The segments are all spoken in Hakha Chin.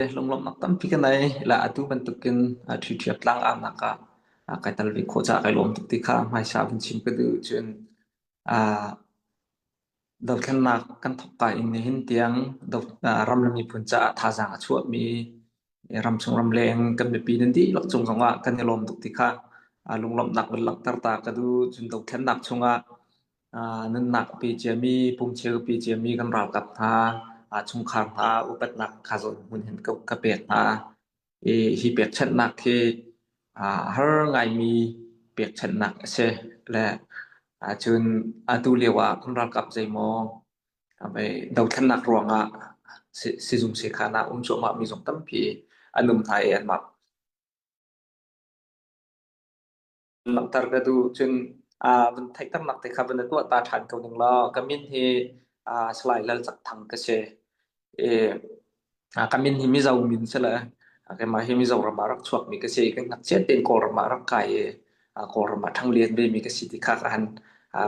Lunglawmhnak tampi ka nei. La atu bantukin ṭhiṭhiap tlang arnak ah kai tel ve khawh caah kai lawm tuk ti kha hmaisa vun chim ka duh. Cun dothlennak kan thawk ka in nihin tiang ram le miphun caah thazaang a chuahmi ramchung ramleng kan mipi nan dihlak cung zongah kan i lawm tuk ti kha lunglawmhnak vun langhter ta ka duh. Cun dothlennak chungah Nunnak a pe ciami, pumcheu a pe ciami kan ralkap hna, chungkhar hna upatnak kha zawn hmun hin ka pek hna. I hi pekchanhnak hi har ngaimi pekchanhnak a si. Le cun atu lio ah kan ralkap zeimaw dothlennak ruangah sizung sekhan ah um cuahmah mi zong tampi an um hna i anmah Langhter ka duh. Cun vun theihternak te kha vun i tuah ta ṭhan ko ning law ka min hi Salai Lal Cak Thang ka si. I ka min hi Mizo min si le keimah hi Mizoram ah rak chuakmi ka si. Ka ngakchiat tein Kawlram ah rak kai i Kawlram ah ṭhanglian vemi ka si ti kha ka han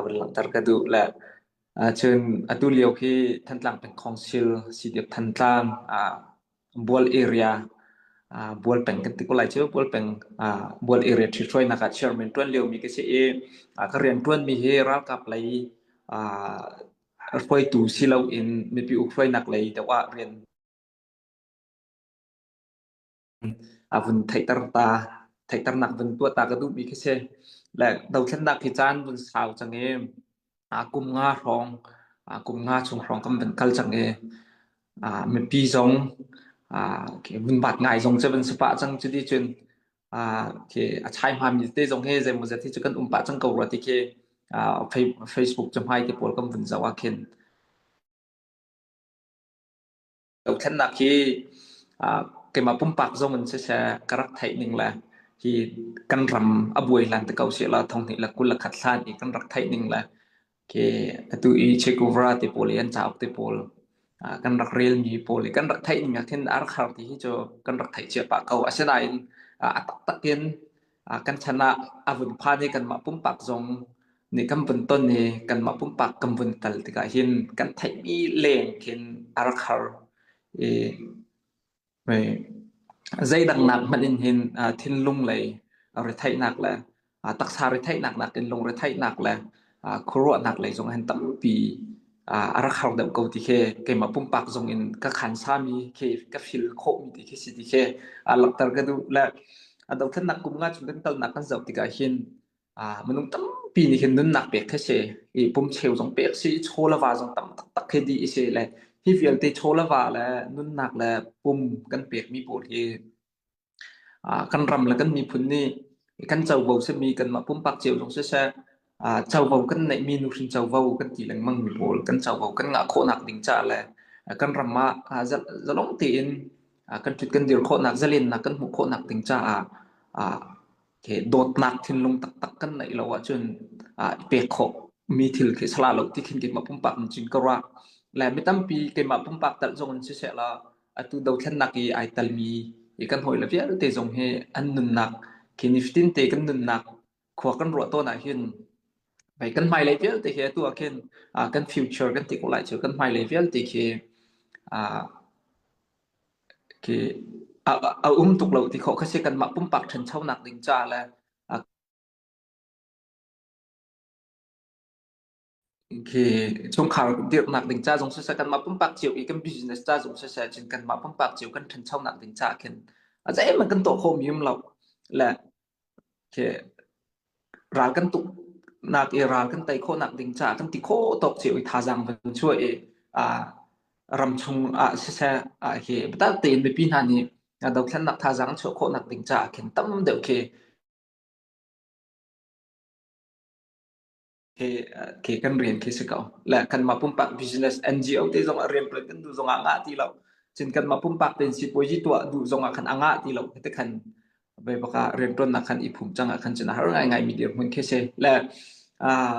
vun langhter ka duh. Le cun atu lio khi Thantlang Peng Council CDF Thantlang Bual area Bual peng kan ti ko lai cu Bual peng Bual area ṭhithruainak ah chairman ṭuan liomi ka si i ka rian ṭuanmi hi ralkap lei hruaitu si loin mipi ukhruainak lei deuh ah rian a vun theihter ta theihternak vun tuah ta ka duhmi khi si. Le dothlennak hi caan vun sau cang i kum nga hrawng kum nga chung hrawng kan vun kal cang i mipi zong vun bat ngai zong cu vun si pah cang cuti cun khi a chai hmami te zong hi zeimawzat hi cu kan um pah cang ko rua ti khi Facebook cahmai te pawl kan vun zoh ah khin Dothlennak hi keimah pumpak zong in siseh ka rak theih ning le hi kan ram a buai hlan te ko seh law thonghnih le 21 hlan i kan rak theih ning le khi atu i Che Guevara te pawl i an cauk te pawl kan rak relmi pawl i kan rak theih ning ah khin a rak har ti hi cu kan rak theih cia pah ko. Asinain a taktak in kan chan ah a vun phan i kanmah pumpak zong nih kan vun ton i kanmah pumpak kan vun kal tikah hin kan theihmi leng khin a rak har i zeidang nak hmanh in hin thinlung lei retheihnak le taksa retheihnak nakin lung retheihnak le khuaruahnak lei zong hin tampi a rak har deuh ko ti khi keimah pumpak zong in ka khansami khi ka feel khawhmi ti khi si ti khi langhter ka duh le a dothlennak kum nga chung kan kalnak kan zoh tikah hin minung tampi nih hin nunnak pek khi si i pum cheu zong pek si chaw le va zong tam taktak khi dih si le hi vialte chaw le va le nunnak le pum kan pekmi pawl hi Kan ram le kan miphun nih kan covo simi kanmah pumpak cio zong siseh, covo kan neihmi nuhrin covo kan ti lengmang mi pawl kan covo kan ngah khawhnak ding caah le kan ram ah zalong tein kan ṭhut kan dir khawhnak, zalennak kan hmuh khawhnak ding caah dawtnak thinlung taktak kan neih lo ahcun i pek khawh mi thil khi salah lo ti khin keimah pumpak in cun ka ruah. Le mi tampi keimah pumpak tal zong in siseh law atu dothlennak i ai telmi i kan hawile vialte zong hi an nunnak khi nifatin te kan nunnak khua kan ruah tawn ah hin hei kan hmailei vialte khi atu ah khin kan future kan ti ko lai cu kan hmailei vialte khi khi a, a um tuk lo ti khawh kha si kanmah pumpak ṭhanchonak ding ca le Khi chungkhar dirhnak ding ca zong siseh, kanmah pumpak cio i kan business ca zong siseh, cun kanmah pumpak cio kan ṭhanchonak ding ca khin a zeihmanh kan tuah khawhmi um lo. Le khi ral kan tuknak i ral kan tei khawhnak ding ca kan ti khawh tawk cio i thazaang van chuah i ah ramchung ah siseh ah hi biatak tein mipi hna nih dothlennak thazaang an chuah khawhnak ding caah khin tam deuh khi Khi kan rian khi si ko. Le kanmah pumpak business NGO te zong ah rian pek kan duh zong ah ngah ti lo. Cun kanmah pumpak tein sipuazi tuah duh zong ah khan a ngah ti lo. Hiti khan ve bak ah rianṭuannak khan i phum cang ah khan cun a har ngaingai mi dirhmun khi si. Le ah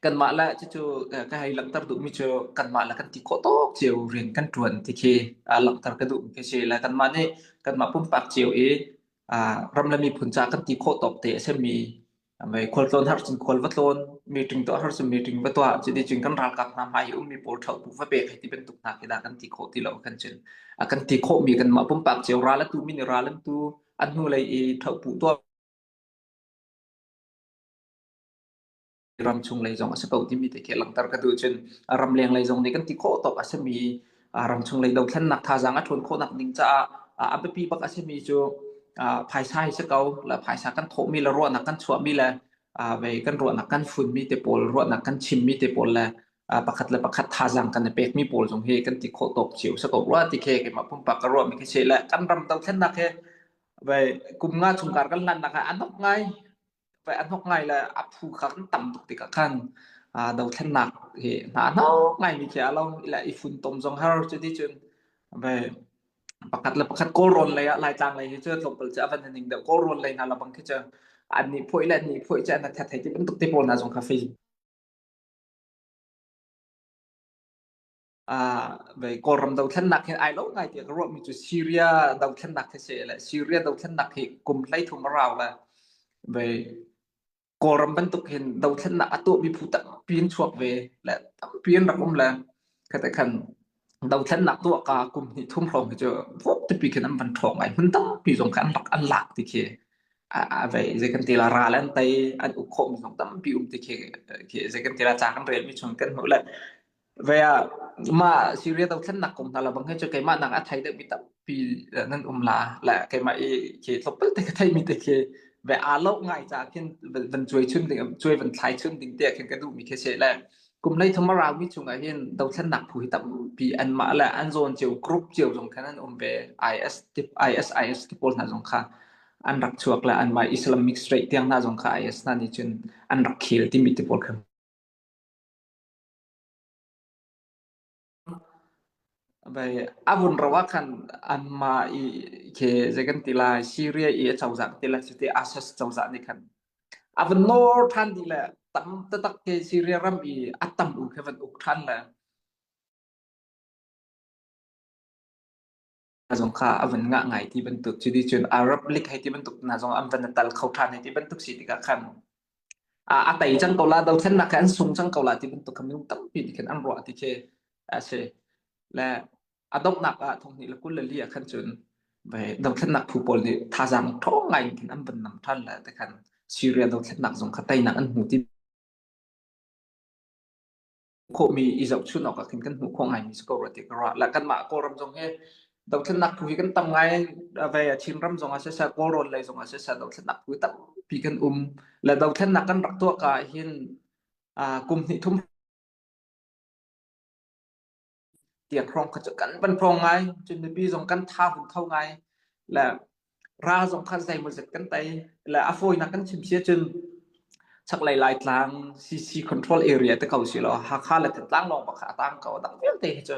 kanmah le cucu ka hei langhter duhmi cu kanmah le kan ti khawh tawk cio rian kan ṭuan ti khi langhter ka duhmi khi si. Le kanmah nih kanmah pumpak cio i ram le miphun ca kan ti khawh tawk te a simi. Mei khualtlawn har cun khual va tlawn, meeting tuah har cun meeting va tuah, cuti cun kan ralkap hna hmai i ummi pawl ṭhoh va pek hei ti bantuk hna khi dah kan ti khawh ti lo kan cun. A kan ti khawhmi kanmah pumpak cio ral a tumi nih ral an tu, a hnulei i ṭhohpuh tuah ramchung lei zong a si ko timi te khi langhter ka duh cun ramleng lei zong nih kan ti khawh tawk a simi ramchung lei dothlennak thazaang a ṭhawn khawhnak ding caah a biapi bak a simi cu phaisa hi si ko le phaisa kan thawhmi le ruahnak kan chuahmi le vei kan ruahnak kan funmi te pawl ruahnak kan chimmi te pawl le pakhat le pakhat thazaang kan i pekmi pawl zong hi kan ti khawh tawk cio si ko rua ti khi keimah pumpak ka ruahmi khi si le kan ram dothlennak hi vei kum nga chungkar kan hlannak ah a nok ngai vai a hnok ngai le a phu kha kan tam tuk tikah khan dothlennak hi hna hnok ngai mi khi a lo le i funtom zong har cuti cun ve pakhat le pakhat kawlrawn lei ah laitlang lei hi cu tlawmpal cu a van ning deuh kawlrawn lei hna labang khi cu an nih phuai le an nih phuai cu an that thei ti bantuk te pawl hna zong kha Facebook ve Kawlram dothlennak hin ai lo ngai tiah ka ruahmi cu Syria dothlennak khi si le Syria dothlennak hi kum 13 a rau le ve Kawlram bantuk hin dothlennak a tuahmi phu tampi in chuak ve le tampi in rak um le khate khan dothlennak tuah ka kum hnih thum hrawng hi cu vok tipi khin an van ṭhawng ngai hmun tampi zong kha an rak an lak ti khi a ve zei kan ti la ral an tei an uk khawhmi zong tampi um ti khi khi zei kan ti la ca kan relmi chung kan hmuh le Ve ah mah Syria dothlennak kong hna la bang hi cu keimah nak a thei deuhmi tampi nan um la le keimah i khi tlawmpal te ka theimi te khi ve aa lo ngai ca khin van cuai chun ding cuai van thlai chun ding te khin ka duhmi khi si le kum lei thum a raumi chungah hin dothlennak phu hi tampi anmah le an zawn cio group cio zong khan an um ve IS tip ISIS ti pawl hna zong kha an rak chuak le anmah Islamic State tiang hna zong kha IS hna nih cun an rak khel timi ti pawl kha A vun ro ah khan anmah i khi zei kan ti lai Syria i a cozah kan ti lai cuti ISIS cozah nih khan a vun nawr ṭhan dih le tam taktak khi Syria ram i a tam u khi van uk ṭhan le zong kha a van ngah ngai ti bantuk cuti cun Arab League hei ti bantuk hna zong an van tal kho ṭhan hei ti bantuk si tikah khan a tei cang ko la dothlennak kha an sung cang ko la ti bantuk kha minung tampi nih khan an ruah ti khi a si le a donghnak ah thonghnih le 24 ah khan cun dothlennak phu pawl nih thazaang ṭhawng ngai in khin an van nam ṭhan le te khan Syria dothlennak zong kha teinak an hmu ti khawhmi i zohchunh awk ah khin kan hmuh khawh ngaimi si ko rua ti ka ruah. La kanmah Kawlram zong hi dothlennak phu hi kan tam ngai ve Chin ram zong ah siseh Kawlrawn lei zong ah siseh dothlennak phu tampi kan um. Le dothlennak kan rak tuah ka hin kum hnih thum tiang hrawng kha cu kan van hrawng ngai. Cun mipi zong kan tha hun tho ngai. Le ral zong kha zeimawzet kan tei le a fawinak kan chim si ahcun chaklei Laitlang CC control area te ko si law Hakha le Thantlang lawng bak kha a tang ko dang vialte hi cu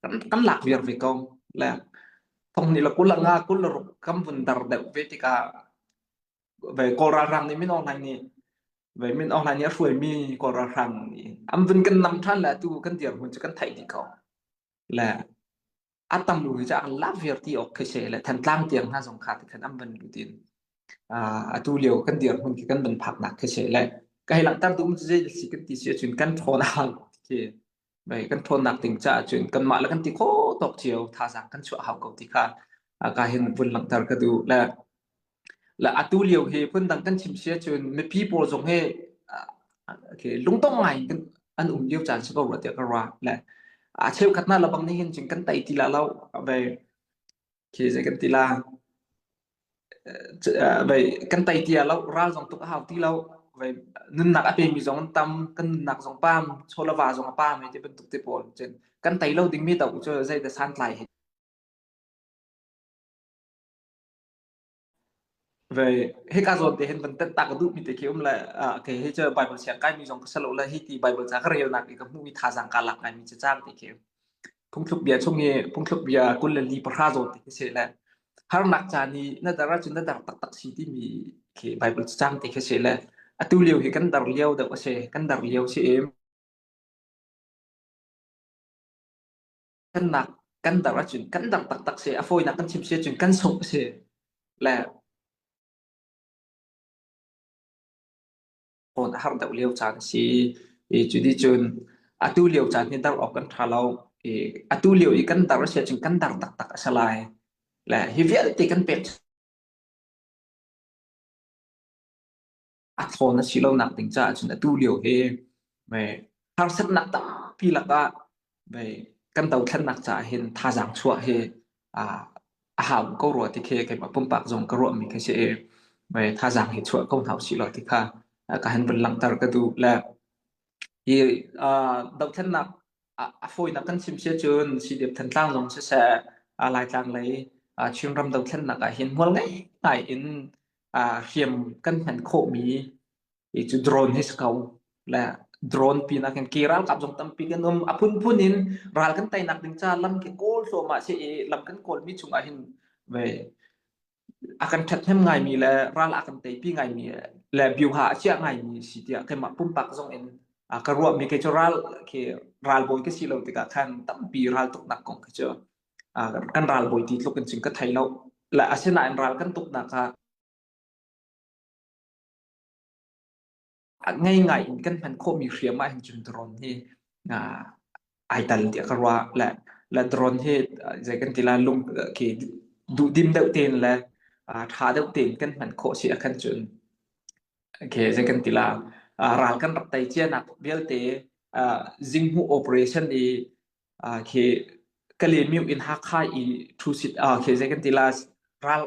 kan, kan lak viar ve ko le thong ni le 25 26 kan vun dar deuh ve tikah ve Kawl ralhrang nih Min Aung Hlaing nih ve Min Aung Hlaing nih a hruaimi Kawl ralhrang nih an vun kan nam ṭhan le atu kan dirhmun cu kan theih dih ko le a tam lu hi cu an lak viar ti awk khi si le Thantlang tiang hna zong kha ti khan an van lut in atu lio kan dirhmun khi kan van phaknak khi si le ka hei langhter duh cu zei si kan ti si ahcun kan ṭhawn a hau khi bai kan ṭhawnnak ding caah cun kanmah le kan ti khawh tawk cio thazaang kan chuah hau ko ti kha ka hin vun langhter ka duh le Le atu lio hi phundang kan chim si ahcun mipi pawl zong hi okay, lungtong ngai in an um lio caan si ko rua tiah ka ruah. Le a cheukhat hna lebang nih hin cun kan tei ti la lo ve khi zei kan ti la ve kan tei ti lo ral zong tuk a hau ti lo ve nunnak a pemi zong an tam kan nunnak zong pam chawlava zong a pam hei ti bantuk te pawl cun kan tei lo dingmi to cu zei dah santlai hi Ve hika zawn te hin van tenh ta ka duhmi te khi um le kei hi cu Bible siang kaimi zong ka si lo le hi ti Bible ca ka relnak i ka hmuhmi thazaang kaa lak ngaimi cu cang ti khi phungthluk bia chung i phungthluk bia 24 zawn te khi si le harnak caan i na dar ahcun na dar taktak si timi khi Bible cang te khi si le atu lio hi kan dar lio deuh a si kan dar lio si i Kannak kan dar ahcun kan dar taktak si a fawinak kan chim si ahcun kan sungh a si le. A har deuh lio caan a si i cuticun atu lio caan hi dar awk kan ṭha lo i atu lio i kan dar a si ahcun kan dar taktak a si lai. Le hi vialte kan pek a thawn a si lonak ding caah cun atu lio hi mei harsatnak tampi lakah mei kan dothlennak caah hin thazaang chuah hi a hau ko rua ti khi keimah pumpak zong ka ruahmi khi si i mei thazaang hi chuah ko hna usih law ti kha ka han vun langhter ka duh le hi dothlennak a fawinak kan chim si ahcun CDF Thantlang zong siseh Laitlang lei Chinram dothlennak ah hin hmual ngei ngai in hriam kan hman khawhmi hi cu drone hi si ko. Le drone pinah khin ke ralkap zong tampi kan um. A phunphun in ral kan teinak ding ca lam khi kawl thluahmah si i lam kan kawlmi chungah hin ve a kan ṭhathnem ngaimi le ral a kan teipi ngaimi le biuha a chiah ngaimi si tiah keimah pumpak zong in ka ruahmi kei cu ral khi ralbawi ka si lo tikah khan tampi raltuknak kong khi cu kan ralbawi ti tluk in cun ka thei lo. Le asinain ral kan tuknak ah ngei ngai in kan hman khawhmi hriam ah hin cun drone hi ai tal tiah ka ruah. Le le drone hi zei kan ti la lung khi duhdim deuh tein le ṭha deuh tein kan hman khawh si ah khan cun okay zei kan ti la ral kan rak tei cia nak vialte zinghmuh operation i khi Kalaymyo in Hakha i thu sit khi zei kan ti la ral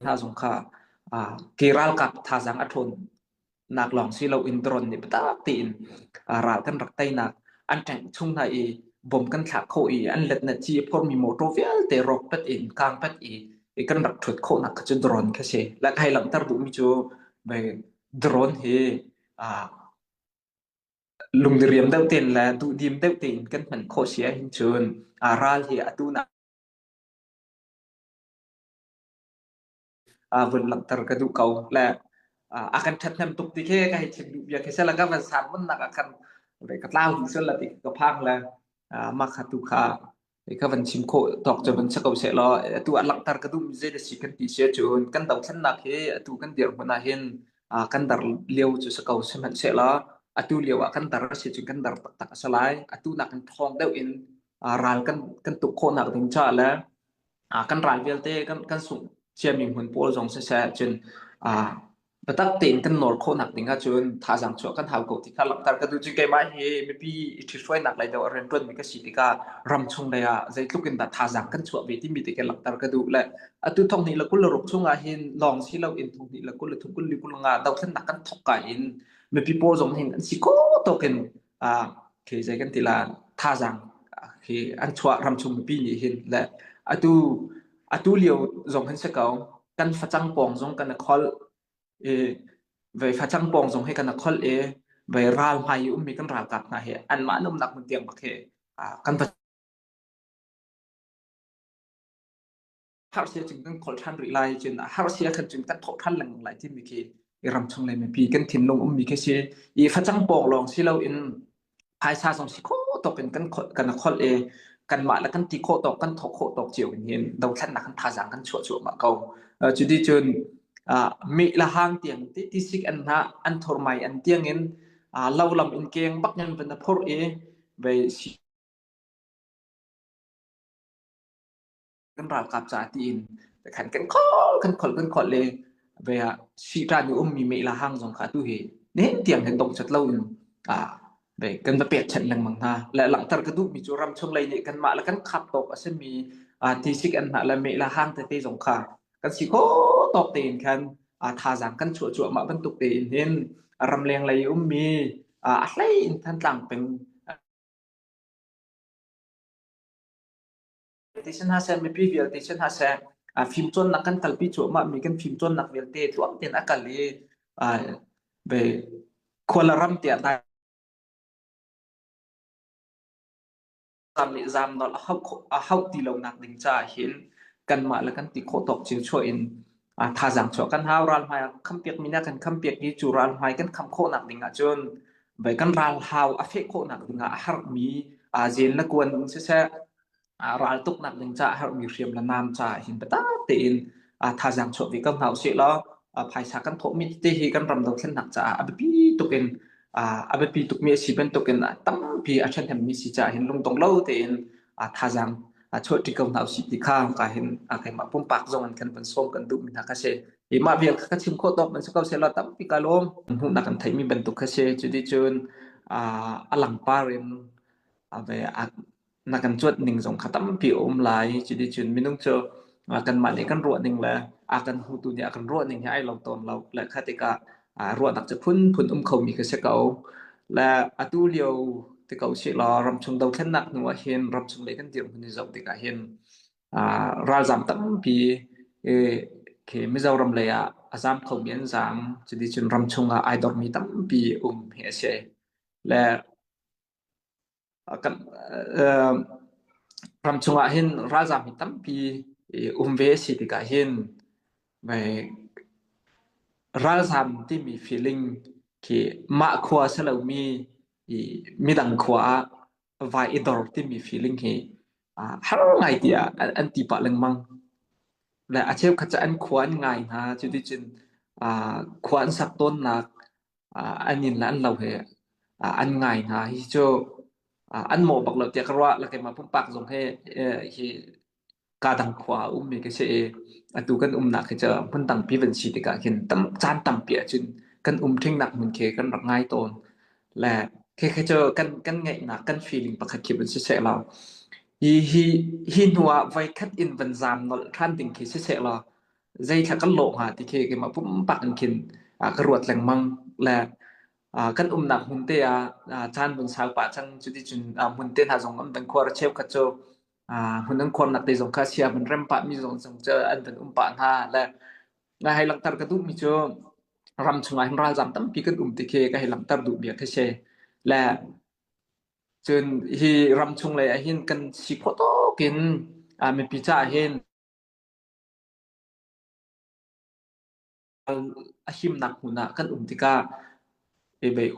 hna zong kha ke ralkap thazaang a ṭhawn nak lawng si loin drone nih biatak tein ral kan rak teinak an tank chung hna i bom kan thlak khawh i an letna ci a phormi motor vialte rawk pet in kang pet i kan rak ṭhut khawhnak kha cu drone kha si. Le kai langhter duhmi cu drone hi lungdiriam deuh tein le duhdim deuh tein kan hman khawh si ahhin cun ral hi atu na vun langhter ka duh ko. Le a kan ṭhathnem tuk ti khi ka hei chim duh bia khi sela ka van san nak ah khan ka tlau dih sual la ti ka phang le mah kha tu kha ka van chim khawh tawk cu van si ko seh law atu ah langhter ka duhmi zei da si kan ti si ahcun kan dothlennak hi atu kan dirhmun ah hin kan dar lio cu si ko sihmanhsehlaw atu lio ah kan dar a si cun kan dar taktak a si lai. Atu nakin ṭhawng deuh in ral kan kan tuk khawhnak ding caah le kan ral vialte kan kan sungh ciami hmun pawl zong siseh cun biatak tein kan nawl khawhnak ding ahcun thazaang chuah kan hau ko ti kha langhter ka duh. Cun keimah hi mipi i ṭhithruainak lei deuh a rianṭuanmi ka si tikah ramchung lei ah zeitluk in dah thazaang kan chuah ve timi te kan langhter ka duh. Le atu 2026 chungah hin lawng si loin 2023 2025 dothlennak kan thawk ka in mipi pawl zong hin an si ko tawk in khi zei kan ti la thazaang khi an chuah ramchung mipi nih hin. Le atu atu lio zong hin si ko kan facang pawng zong kan i kholh i vei facang pawng zong hi kan i kholh i vei ral hmai i ummi kan ralkap hna hi anmah an umnak hmun tiang bak hi kan va harsia cun kan kholh ṭhan rih lai cun harsia khan cun kan thawh ṭhan lengmang lai timi khi i ramchung lei mipi kan thinlung ummi khi si i facang pawng lawng si loin phaisa zong si khawh tawk in kan kan kholh i kanmah le kan ti khawh tawk kan thawk khawh tawk cio in hin dothlennak kan thazaang kan chuah cuahmah ko. Cuti cun meh le hang tiang ti tisik an hna an thurmai an tiang in lo lam in keng bak in van a phurh i vei kan ralkap ca tiin khan kan khol kan khol kan khol le ve ah sihṭan i ummi meh la hang zong kha tu hi nihin tiang hin dong chat lo in ve kan va pekchanh lengmang hna. Le langhter ka duhmi cu ram chung lei nih kanmah le kan khap tawk a simi tisik an hnah le meh la hang tete zong kha kan si khawh tawk tein khan thazaang kan chuah cuahmah bantuk tein hin ramleng lei ummi a hlei in Thantlang peng Ti si hna seh, mipi vialte si hna seh, fimcawnnak kan kalpi cuahmah mi kan fimcawnnak vialte tluang tein a kal i ve khua le ram tiah dai zam nih zam nawl a hauh a hauh ti lonak ding caah hin kanmah le kan ti khawh tawk cio chuah in thazaang chuah kan hau. Ral hmai ah khampiak mi nih a kan khampiak i cu ral hmai kan kham khawhnak ding ahcun ve kan ral hau a feh khawhnak ding ah a harmi zen le kuan in siseh. Raltuknak ding caah herhmi hriam le nam caah hin biatak tein thazaang chuah ve ko hna usih law phaisa kan thawhmi tete hi kan ram dothlennak caah a biapi tuk in a biapi tukmi a si bantukin tampi a ṭhahnemmi si caah hin lungdong lo tein thazaang chuahṭi ko hna usih ti kha ka hin keimah pumpak zong in kan van sawm kan duhmi hna kha si. I mah vial kha ka chim khawh tawk man si ko seh law tampi ka lawm. Hmuhnak kan theihmi bantuk kha si. Cuticun a langpar in na kan cuanh ning zong kha tampi a um lai. Cuticun minung cu kanmah nih kan ruah ning le a kan hutu nih a kan ruah ning hi ai lo tawn lo. Le kha tikah ruahnak cu phunphun um khomi kha si ko. Le atu lio ti ko sih law ramchung dothlennak hnu ah hin ramchung lei kan dirhmun i zoh tikah hin ralzam tampi khi Mizoram lei ah a zam khomi an zam. Cuticun ramchung ah ai dormi tampi um hi a si. Le Kan ram chungah hin ralzaam hi tampi um ve a si tikah hin ralzaam timi feeling khi mah khua si lomi midang khua ah vai i dor timi feeling hi har ngai tiah an ti pah lengmang. Le a cheukhat cu an khua an ngai hna, cuticun khua an sak tawnnak an inn le an lo he an ngai hna. Hi cu an mawh bak lo tiah ka ruah. Le keimah pumpak zong he hi kaa dang khua a ummi ka si i atu kan umnak hi cu hmun dangpi van si tikah khin tam caan tampi ahcun kan um ṭhingnak hmun khi kan rak ngai tawn. Le khi cu kan kan ngaihnak kan feeling pakhat khi van si seh law hi hi hi hnu ah voikhat in van zaam nolh ṭhan ding khi si seh law zeithla kan lawh hnga ti khi keimah pumpak in khin ka ruat lengmang le kan umnak hmun te ah caan vun sau pah cang cuticun hmun te hna zong an van khuar cheukhat cu hmun an khuarnak te zong kha sia vun rem pah mi zong zong cu an van um pah hna le na hei langhter ka duhmi cu ram chungah hin ralzam tampi kan um ti khi ka hei langhter duhmi a khi si le cun hi ram chung lei ah hin kan si khawh tawk in mipi caah hin a himnak hmun ah kan um tikah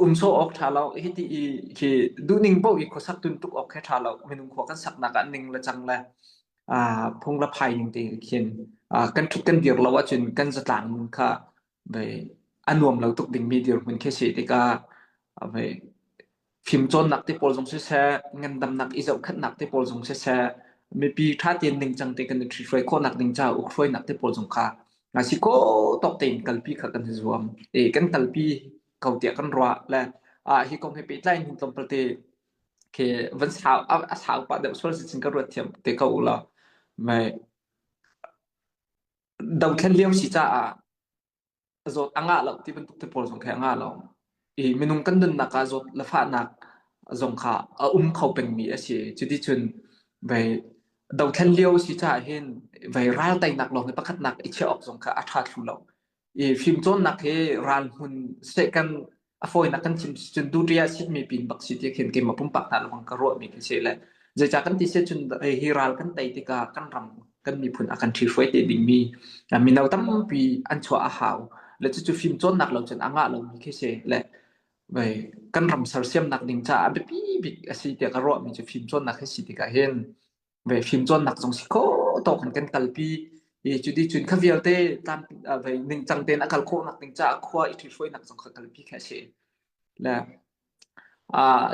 um sawh awk ṭha lo hiti i khi duhning paoh i khuasak tuntuk awk khi ṭha lo minung khua kan saknak ah ning le cang le phung le phai ning te khin kan ṭhut kan dir lo ahcun kan zatlang nun kha a nuam lo tuk dingmi dirhmun khi si tikah Fimcawnnak te pawl zong siseh, ngandamnak i zohkhenhnak te pawl zong siseh, mipi ṭha tein ningcang te kan i ṭhithruai khawhnak ding caah ukhruainak te pawl zong kha si khawh tawk tein kalpi kha kan i zuam. I kan kalpi ko tiah kan ruah le hi kong he pehtlai in tlawmpal te khi van sau a sau pah deuh sual si cun ka ruat thiam te ko u law mei dothlen lio si caah zawt a ngah lo ti bantuk te pawl zong khi a ngah lo. I minung kan nunnak ah zawt le fahnak zong kha a um kho pengmi a si. Cuticun vei dothlen lio si caah hin vei ral teinak lawng hi pakhatnak i chiah awk zong kha a ṭha thlu lo. I fimcawnnak hi ral hmun seh kan a fawinak kan chim cun duty ah sitmi pin bak si ti khin keimah pumpak hna lawng ka ruahmi khi si le zeicah kan ti si cun hi ral kan tei tikah kan ram kan miphun a kan ṭhihruai te dingmi mino tampi an chuah a hau le cucu fimcawnnak lo cun a ngah lomi khi si le vai kan ram sersiamnak ding caah a biapi bik a si tiah ka ruahmi cu fimcawnnak hi si tikah hin ve fimcawnnak zong si kho tawk in kan kalpi i cuti cun kha vialte tlam vei ningcang tein a kal khawhnak ding caah khua i ṭhihruainak zong kha kalpi kha a si le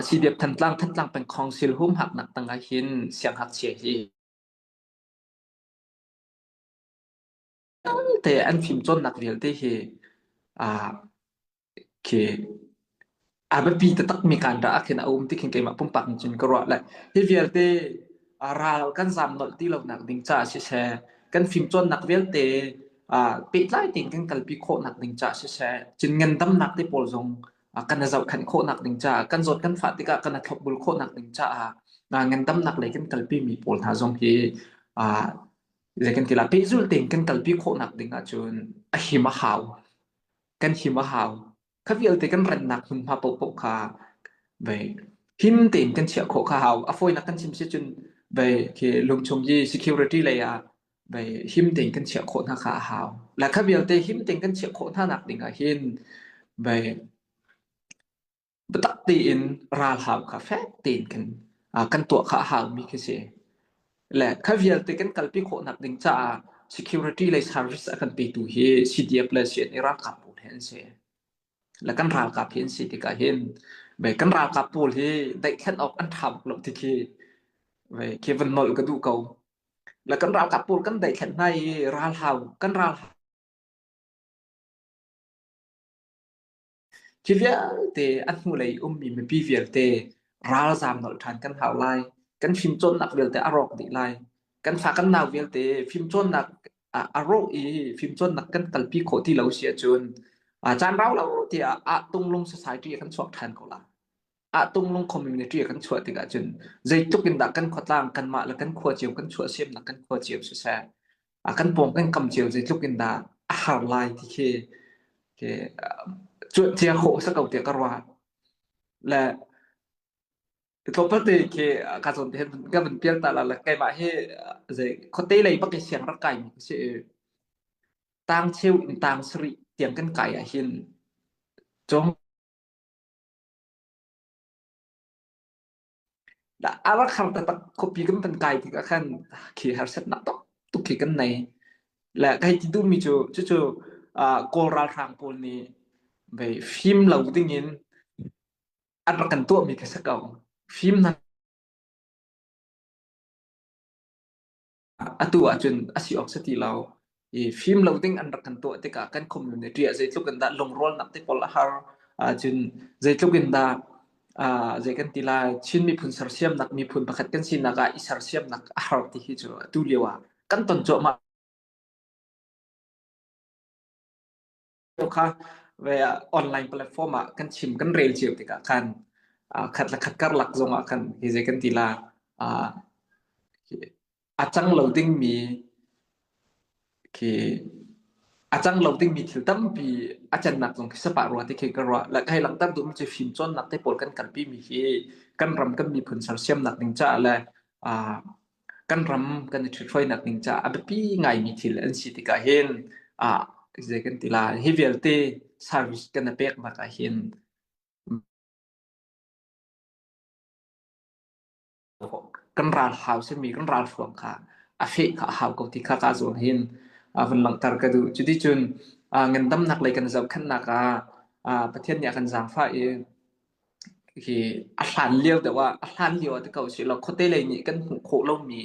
CDF Thantlang Thantlang peng council humhaknak tangah hin sianghngakchia hi te an fimcawnnak vialte hi Khi a biapi taktakmi kaan dah ah khin a um ti khin keimah pumpak nih cun ka ruah le hi vialte ral kan zaam nolh ti lonak ding caah siseh, kan fimcawnnak vialte pehtlai tein kan kalpi khawhnak ding caah siseh, cun ngandamnak te pawl zong kan i zohkhenh khawhnak ding caah, kan zawt kan fah tikah kan i thlopbul khawhnak ding caah ngandamnak lei kan kalpi mi pawl hna zong hi zei kan ti la pehzulh tein kan kalpi khawhnak ding ahcun a him a hau. Kan him a hau. Kha vialte kan rennak hmunhma paohpaoh kha vei him tein kan chiah khawh kha hau. A fawinak kan chim si cun vei khi lungchung i security lei ah vei him tein kan chiah khawh hna kha a hau. Le kha vialte him tein kan chiah khawh hna nak ding ah hin vei biatak tein ralhau kha fek tein kan kan tuah kha a haumi khi si. Le kha vialte kan kalpi khawhnak ding caah security lei service a kan petu hi CDF le CNA ralkap pawl hi an si. Le kan ralkap hi an si tikah hin ve kan ralkap pawl hi daihthlen awk an ṭha bak lo ti khi ve khi van nolh ka duh ko. Le kan ralkap pawl kan daihthlen hna i ralhau kan ral Khi vialte a hnulei ummi mipi vialte ralzaam nolh ṭhan kan hau lai. Kan fimcawnnak vialte a rawk dih lai. Kan fa kan nau vialte fimcawnnak a rawh i fimcawnnak kan kalpi khawh ti lo si ahcun caan rau lo tiah ah tunglung society ah kan chuak ṭhan ko lai. Ah tunglung community ah kan chuah tikah cun zeitluk in dah kan khuatlang kanmah le kan khua cio kan chuahsemnak kan khua cio siseh a kan pawng kan kam cio zeitluk in dah a har lai ti khi khi cuanh cia khawh sa ko tiah ka ruah. Le tlawmpal te khi ka zawn te ka van pial ta la le keimah hi zei khuate lei bak i siang rak kai mi ka si i tang cheu in tang sarih tiang kan kai ah hin cong A rak har taktak khuapi kan van kai tikah khan khi harsatnak tuk tuk khi kan nei. Le ka hei ti duhmi cu cucu Kawl ralhrang pawl nih vei fim lo dingin an rak kan tuahmi kha si ko. Fim hna Atu ahcun a si awk si ti lo. I fim lo ding an rak kan tuah tikah kan community ah zeitluk in dah lungrualnak te pawl a har ahcun zeitluk in dah zei kan ti lai Chin miphun sersiamnak miphun pakhat kan sinak ah i sersiamnak a har ti hi cu atu lio ah kan ton cuahmah kha ve online platform ah kan chim kan rel cio tikah khan khat le khat karlak zong ah khan hi zei kan ti la a cang lo dingmi khi a cang lo dingmi thil tampi a cannak zong khi sapa rua ti khi ka ruah la kai langhter duhmi cu fimcawnnak te pawl kan kalpi mi hi kan ram kan miphun sersiamnak ding caah le kan ram kan i ṭhithruainak ding caah a biapi ngaimi thil an si tikah hin ah zei kan ti lai hi vialte service kan i peknak ah hin kan ral hau simi kan ral hruang kha a feh kha a hau ko ti kha ka zawn hin van langhter ka duh. Cuticun ngandamnak lei kan zohkhenhnak ah Pathian nih a kan zaangfah i hi a hlan lio deuh ah a hlan lio ah ti ko sih law khuate lei nih kan hmuh khawh lomi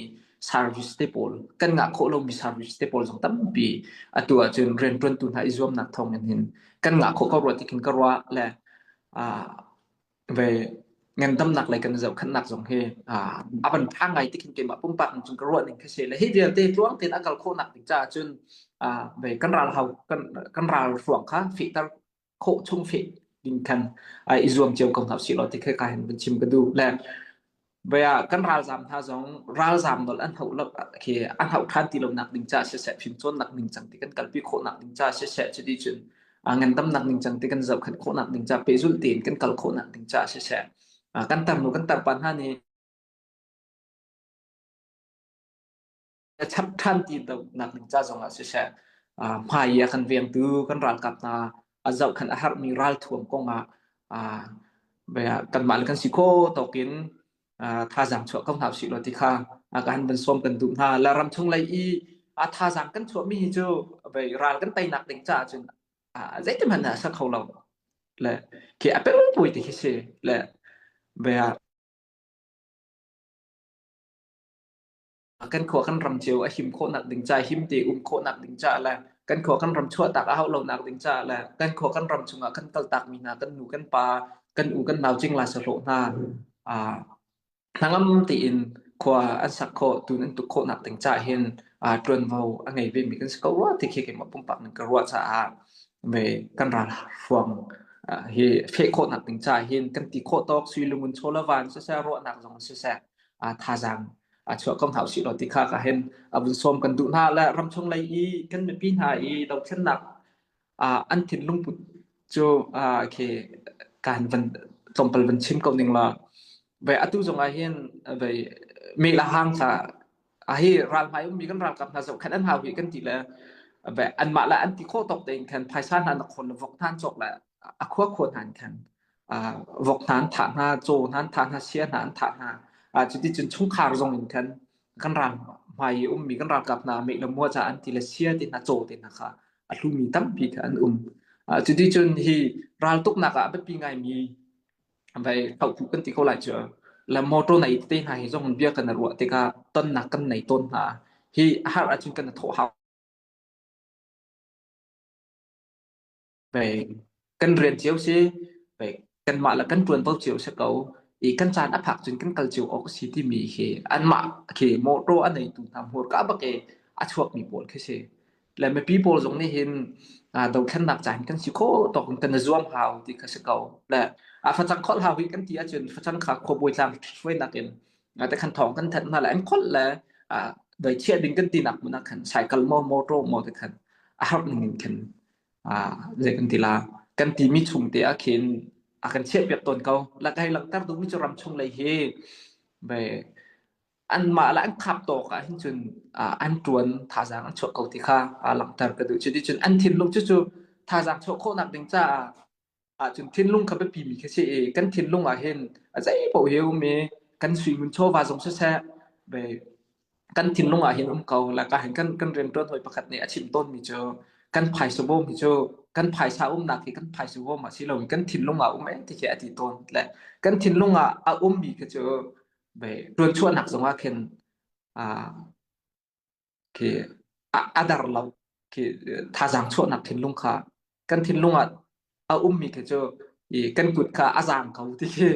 service te pawl kan ngah khawh lomi service te pawl zong tampi atu ahcun rianṭuantu hna i zuamnak thawng in hin kan ngah khawh ko rua ti khin ka ruah le ve ngandamnak lei kan zohkhenhnak zong hi a van ṭha ngai ti khin keimah pumpak in cun ka ruah ning khi si le hi vialte tluang tein a kal khawhnak ding caah cun ve kan ral hau kan kan ral hruang kha fehter khawh chung feh ding khan i zuam cio ko hna usih law ti khi ka hin van chim ka duh le Vaya kan ralzam hna zong ralzam nol an hauh lo khi an hauh ṭhan ti lonak ding ca siseh fimcawnnak ningcang ti kan kalpi khawhnak ding ca siseh cuti cun ngandamnak ningcang ti kan zohkhenh khawhnak ding ca pehzulh tein kan kal khawhnak ding ca siseh kan tarnu kan tarpa hna nih chap ṭhan ti nak ding ca zong ah siseh hmai i a kan vengtu kan ralkap hna a zohkhenh a herhmi ralthuam kong ah kanmah le kan si kho tawk in thazaang chuah ko hna usih law ti kha ka han van sawm kan duh hna. La ram chung lei i a thazaang kan chuahmi hi cu ral kan teinak ding caah cun zeitin hmanh a sa kho lo. Le khi a pelpui ti khi si. Le Kan khua kan ram cio a him khawhnak ding ca, him te um khawhnak ding ca le kan khua kan ram chuahtak a hauh lonak ding ca le kan khua kan ram chungah kan kaltak mi hna kan nu kan pa kan u kan nau cingla sahlawh hna ah hnangam tein khua an sak khawh tun an tuk khawhnak ding ca hin ṭuanvo a ngei ve mi kan si ko rua ti khi keimah pumpak ning ka ruah caah ve kan ral hruang hi feh khawhnak ding ca hin kan ti khawh tawk sui lungun chaw le van siseh ruahnak zong siseh thazaang a chuah ko hna usih law ti kha ka hin a vun sawm kan duh hna le ramchung lei i kan mipi hna i dothlennak an thinlung put cu khi kan van tlawmpal van chim ko ning la ve atu zong ah hin ve me la hang kha a hi ral hmai ummi kan ralkap hna zoh khan an hau hi kan ti le ve anmah le an ti khawh tawk tein khan phaisa hna na khon le vok hna an cawk le a khua khua hna in khan vok hna an thah hna, caw hna an thah hna, sia hna an thah hna. Cuticun chungkhar zong in khan Kan ral hmai i ummi kan ralkap hna meh le mua ca an ti le sia te hna caw te hna kha a hlumi tampi kha an um. Cuti cun hi raltuknak ah a biapi ngaimi vai thlauhphu kan ti ko lai cu le motor nei te hna hi zong bia kan ruah tikah tonnak kan nei tawn hna. Hi a har ahcun kan thawh hau. Pei kan rian cio si, pei kanmah le kan ṭuanvo cio si ko i kan caan a phak cun kan kal cio awk a si timi hi anmah khi mawṭaw a neitu hna hmurka bak i a chuakmi pawl khi si. Le mipi pawl zong nih hin dothlennak ca hin kan si khawh tawk in kan i zuam hau ti kha si ko. Le a facang kholh hau hi kan ti ahcun facang kha khuabawi tlang hruainak in te khan thawng kan thanh hna le an kholh le doi chiah ding kan tinak hmun ah khan cycle maw motor maw te khan a harh ning in khan zei kan ti la kan timi chung te ah khin a kan chiahpiak tawn ko. La ka hei langhter duhmi cu ram chung lei hi ve anmah le an khap tawk ah hin cun an ṭuan thazaang an chuah ko ti kha langhter ka duh. Cuti cun an thinlung cu cu thazaang chuah khawhnak ding caah ahcun thinlung kha biapi mi kha si i kan thinlung ah hin a zei paoh hi um i kan suingun chawva zong siseh ve kan thinlung ah hin um ko la ka hin kan kan rianṭuan hawi pakhat nih a chim tawn mi cu kan phaisa bawm hi cu kan phaisa umnak hi kan phaisa bawm ah si loin kan thinlung ah um e ti khi a ti tawn le kan thinlung ah a ummi kha cu ve ṭuanchuahnak zong ah khin khi a dar lo khi thazaang chuahnak thinlung kha kan thinlung ah a ummi khi cu i kan kut kha a zaang ko ti khi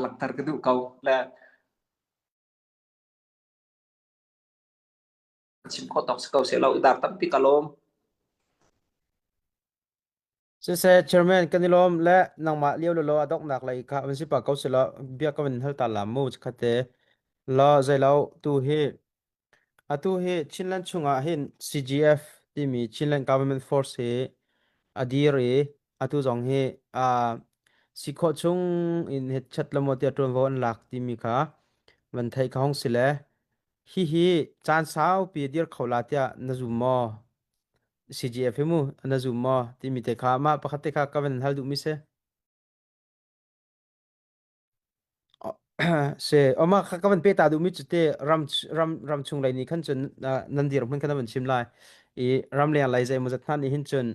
langhter ka duh ko le chim khawh tawk si ko seh lo dar tampi ka lawm. Siseh chairman kan i lawm le nangmah lio lo a donghnak lei kha van si pa ko sila bia ka van hal ta la mu khate la zeilo tu hi atu hi Chinland chungah hin CGF timi Chinland Government Force hi a dir i atu zong hi a si khawh chung in het chat lamo tia tuanvo an lak timi kha van thei ka hong si le hihi caan saupi dir kho la tiah na zum maw? CGF hi mu na zum maw timi te kha mah pakhat te kha ka van hal duhmi si. Se oma kha ka van pe ta duhmi cu te ram ram ram chung lei nih khan cun nan dir hmun khan van chim lai i ram leng lei zei maw zat hna nih hin cun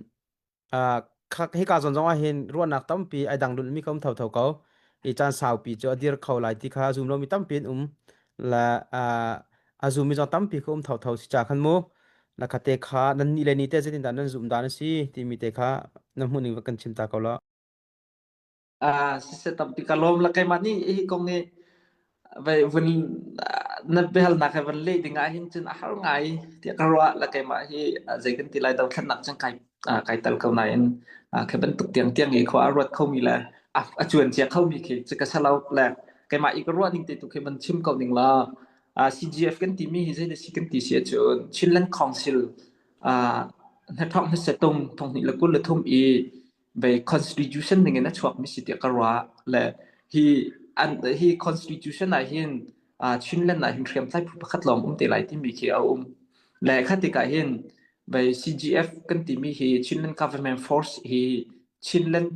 Hika zawn zong ah hin ruahnak tampi ai dang lulhmi ka um thotho ko. I caan saupi cu a dir kho lai ti kha a zum lomi tampi an um. Le a zummi zong tampi kha um thotho si ca khan mu. Na kha te kha nan nih le ni te zeitindah nan zumh dan a si timi te kha na hmuhning va kan chim ta ko law. Siseh tampi ka lawm la keimah nih hi kong hi vai vun na biahalnak he van leh ding ah hin cun a har ngai tiah ka ruah la keimah hi zei kan ti lai dothlennak cun kai kai tel ko nain khi bantuk tiang tiang i khua a ruat khomi le a cuan cia khomi khi cu ka salo le keimah i ka ruah ning te tu khi van chim ko ning la CGF kan timi hi zei da si kan ti si ahcun Chinland Council hnathawk hnasetung thong hnih le 23 i ve constitution ning in a chuakmi si tiah ka ruah le hi an hi constitution ah hin Chinland ah hin hriamtlai phu pakhat lawng um te lai timi khi a um le kha tikah hin ve CGF kan timi hi Chinland Government Force hi Chinland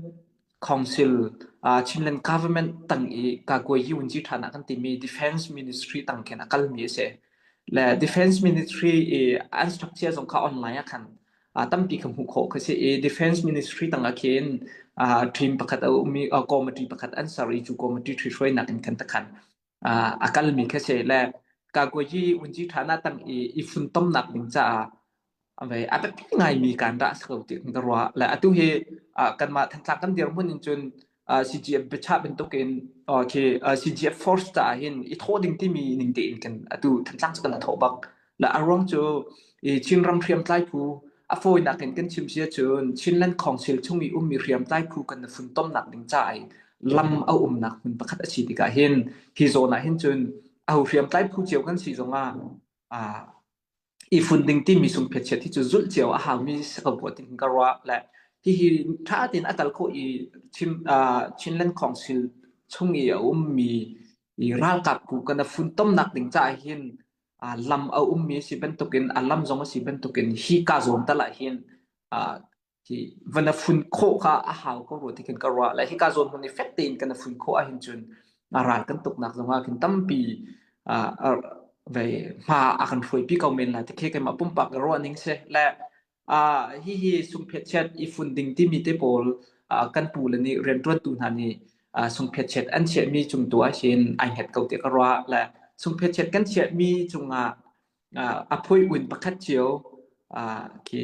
Council Chinland Government tang i Kagwe Yunji thana kan timi Defense Ministry tang khin a kalmi a si le Defense Ministry i an structure zong kha online ah khan tampi kha hmuh khawh kha si i Defense Ministry tangah khin team pakhat a um i committee pakhat an ser i cu committee ṭhihruainak in khan takhan a kalmi kha si le Kagoyi Unji Thana tang i i funtomnak ding caah a biapi ngaimi kan dah si ko ti kan ruah le atu hi kanmah Thantlang kan dirhmun in cun CGF biachah bantukin khi CGF force caah hin i thawh ding timi ning tein kan atu Thantlang cu kan i thawh bak. Le a ruang cu i Chinram hriamtlai phu a fawinak in kan chim si ahcun Chinland Council chung i ummi hriamtlai phu kan i funtomnak ding caah i lam a umnak hmun pakhat a si tikah hin hi zawn ah hin cun aho hriamtlai phu cio kan si zongah i fun ding timi sungphetchiat hi cu zulh cio a haumi si ko rua ti ka ruah le hihi ṭha tein a kal khawh i Chin, uh, Chinland Council chung i a ummi i ralkap ku kan a funtomnak ding caah hin uh, lam a ummi a si bantukin a lam zong a si bantukin hi ka zawn tal ah hin uh, hi van a fun khawh kha a hau ko rua ti khin ka ruah le hika zawn hmun i fek tein kan a fun khawh ahhin cun a ral kan tuknak zongah khin tampi uh, Vei hma a kan hruaipi ko men lai ti khi keimah pumpak ka ruah ning si. Le uh, hihi sungphetchet i fun ding timi te pawl uh, kan pu le nih rianṭuantu hna nih uh, sungphetchet an chiahmi cung tu ah hin ai hnget ko ti ka ruah. Le sungphetchet kan chiahmi cungah uh, a phui un pakhat cio uh, khi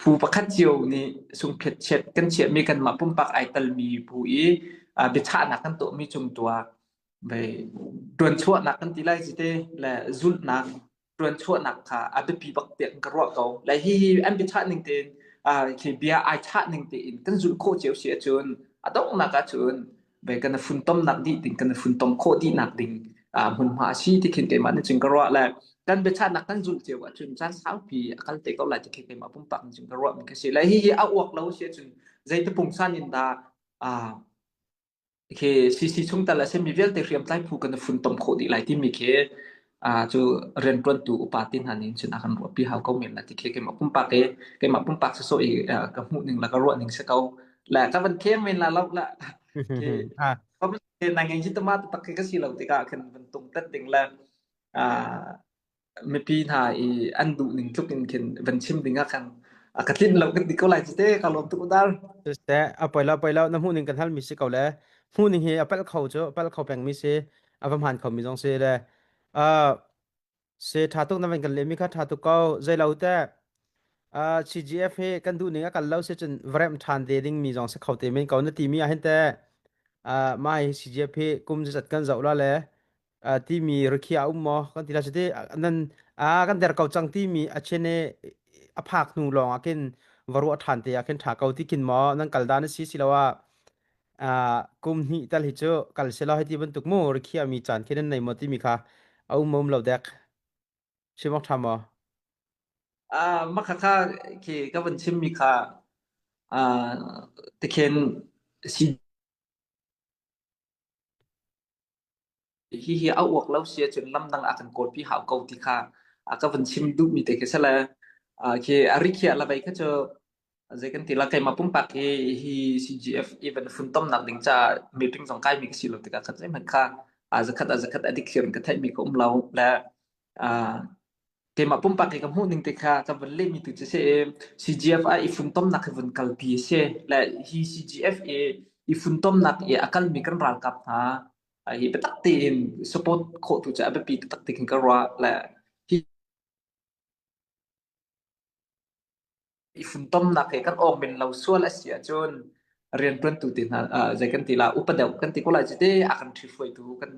phu pakhat cio nih sungphetchet kan chiahmi kanmah pumpak ai telmi phu i uh, biachahnak kan tuahmi cung tu ah Vei ṭuanchuahnak kan ti lai cite le zulhnak ṭuanchuahnak kha a biapi bak tiah ka ruah ko. Le hihi an biachah ning tein khi bia ai chah ning tein kan zulh khawh cio si ahcun a donghnak ahcun vei kan i funtomnak dih ding kan i funtom khawh dihnak ding hmunhma a si ti khin keimah nih cun ka ruah le kan biachahnak kan zulh cio ahcun caan saupi a kal te ko lai ti khin keimah pumpak nih cun ka ruah mi ka si. Le hihi a uak lo si ahcun zeiti pungsan in dah Khi CC chungtel a simi vialte hriamtlai phu kan i funtom khawh dih lai timi khi cu rianṭuantu upa te hna nih cun a kan ruahpi hau ko men la ti khi keimah pumpak i keimah pumpak sawsawh i ka hmuh ning le ka ruah ning si ko. Le ka van kheng men la lo la khi Ah, na ngei hi tama tak khi ka si lo tikah khan van tung tat ding le mipi hna i an duh ning tluk in khin van chim ding ah khan a ka tlinh lo kan ti ko lai cu te ka lawm tuk dar. Siseh, a poi lo poi lo na hmuh ning kan hal mi si ko le hmuh ning hi a palh kho cu palh kho peng mi si a va hmaan kho mi zong si le uh, se tha tuk na van kan leh mi kha tha tuk ko zei lo te uh, CGF hi kan duh ning a kal lo si cun vrem than te ding mi zong si kho te men ko na ti mi ah hin te uh, mai CGF hi kum zat kan zoh la le timi rikhiah a um maw kan ti la cuti nan a kan der ko cang timi a chen i a phak hnu lawng ah khin va ruah ṭhan te ah khin ṭha ko ti khin maw nan kal dan a si siloah kum hnih tal hi cu kal selaw hei ti bantuk mu rikhiah mi caan khi nan nei maw timi kha a um maw um lo dek chim awk ṭha maw? Mah khakha khi ka van chimmi kha tikhin si Hihi a uak lo si ahcun lamdang a kan kawlpi hau ko ti kha a ka van chim duhmi te khi si le khi a rikhiah le vei kha cu zei kan ti la keimah pumpak hi hi CGF even funtomnak ding ca meeting zong kaimi ka si lo tikah khat zeihmanh kha a zakhat a zakhat a dikthlir in ka theihmi ka um lo le keimah pumpak i ka hmuh ning te kha ka van lehmi tu cu si i CGF ah i funtomnak hi vun kalpi a si le hi CGF i i funtomnak i a kalmi kan ralkap hna hi biatak tein support khawh tu cu a biapi taktak ti khin ka ruah le hi i funtomnak he kan awk men lo sual a si ahcun rianṭuantu te hna zei kan ti la upa deuh kan ti ko lai cu te a kan ṭhihruaitu kan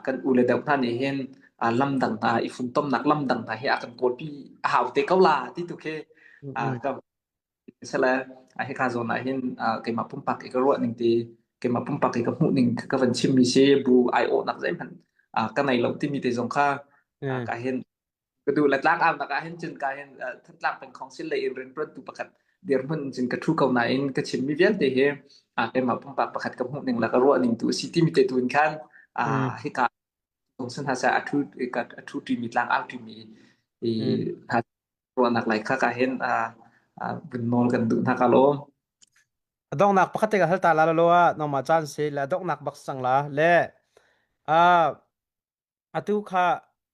kan u le deuh hna nih hin lamdang hna i funtomnak lamdang hna hi a kan kawlpi a hau te ko la ti tu khi ka sele hika zawn ah hin keimah pumpak i ka ruah ning ti keimah pumpak i ka hmuh ning ka van chim mi si bu ai awhnak zeihmanh ka nei lo timi te zong kha ka hin ka duh le tlak au nak ah hin cun ka hin Thantlang peng council lei in rianṭuantu pakhat dirhmun cun ka ṭhu ko nain ka chimmi vialte hi keimah pumpak pakhat ka hmuh ning le ka ruah ning tu a si timi te tu in khan hika sun hna seh a ṭhu a ṭhu ṭimi tlang au ṭimi i hna ruahnak lai kha ka hin vun nawl kan duh hna ka lawm. A donghnak pakhat te ka hal ta la lo ah nangmah caan si le a donghnak bak sang la le Atu kha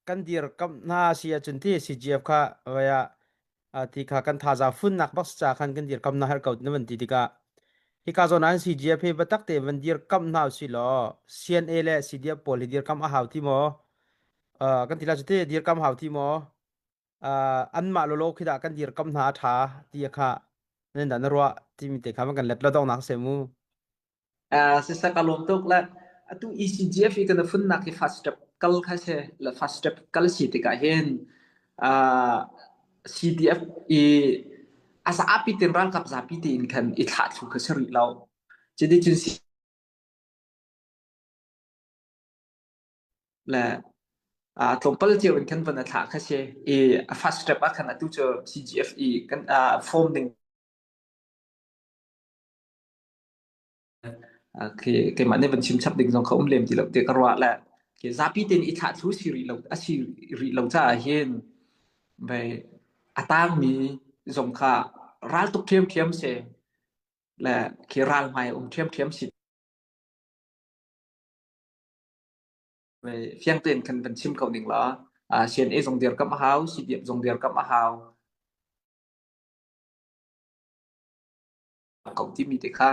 kan dirkamh hna si ahcun ti CGF kha vai ah ti kha kan thazaang funnak bak ca khan kan dirkamh hna herh ko na van ti tikah hika zawn ah CGF hi biatak tein van dirkamh hna usih law CNA le CDF pawl hi dirkamh a hau ti maw? Uh, kan ti la cu ti dirkamh hau ti maw? Uh, anmah lawlaw khi dah kan dirkamh hna a ṭha ti kha nan dah na ruah timi te kha van kan let lo donghnak se mu. Siseh ka lawm tuk le atu ECGF i kan funnak hi fast step kal kha si le fast step kal si tikah hin CDF i a zapi tein ralkap zapi tein khan i thlah thlu kha si rih lo. Cuti cun le tlawmpal cio in khan van a thlah kha si i a fast step ah khan atu cu CGF i kan form ding Khi keimah nih van chim chap ding zong kha um lem ti lo ti ka ruah le khi zapi tein i thlah thlu si rih lo a si rih lo caah hin vei a tangmi zong kha ral tuk ṭhiamṭhiam si le khi ral hmai um ṭhiamṭhiam si. Fiang tein khan van chim ko ning law CNA zong dirkamh a hau, CDF zong dirkamh a hau ko timi te kha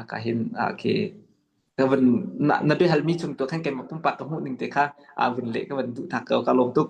ka hin khi ka van na, na biahalmi chung tu khan keimah pumpak ka hmuh ning te kha vun leh ka van duh thak ko ka lawm tuk.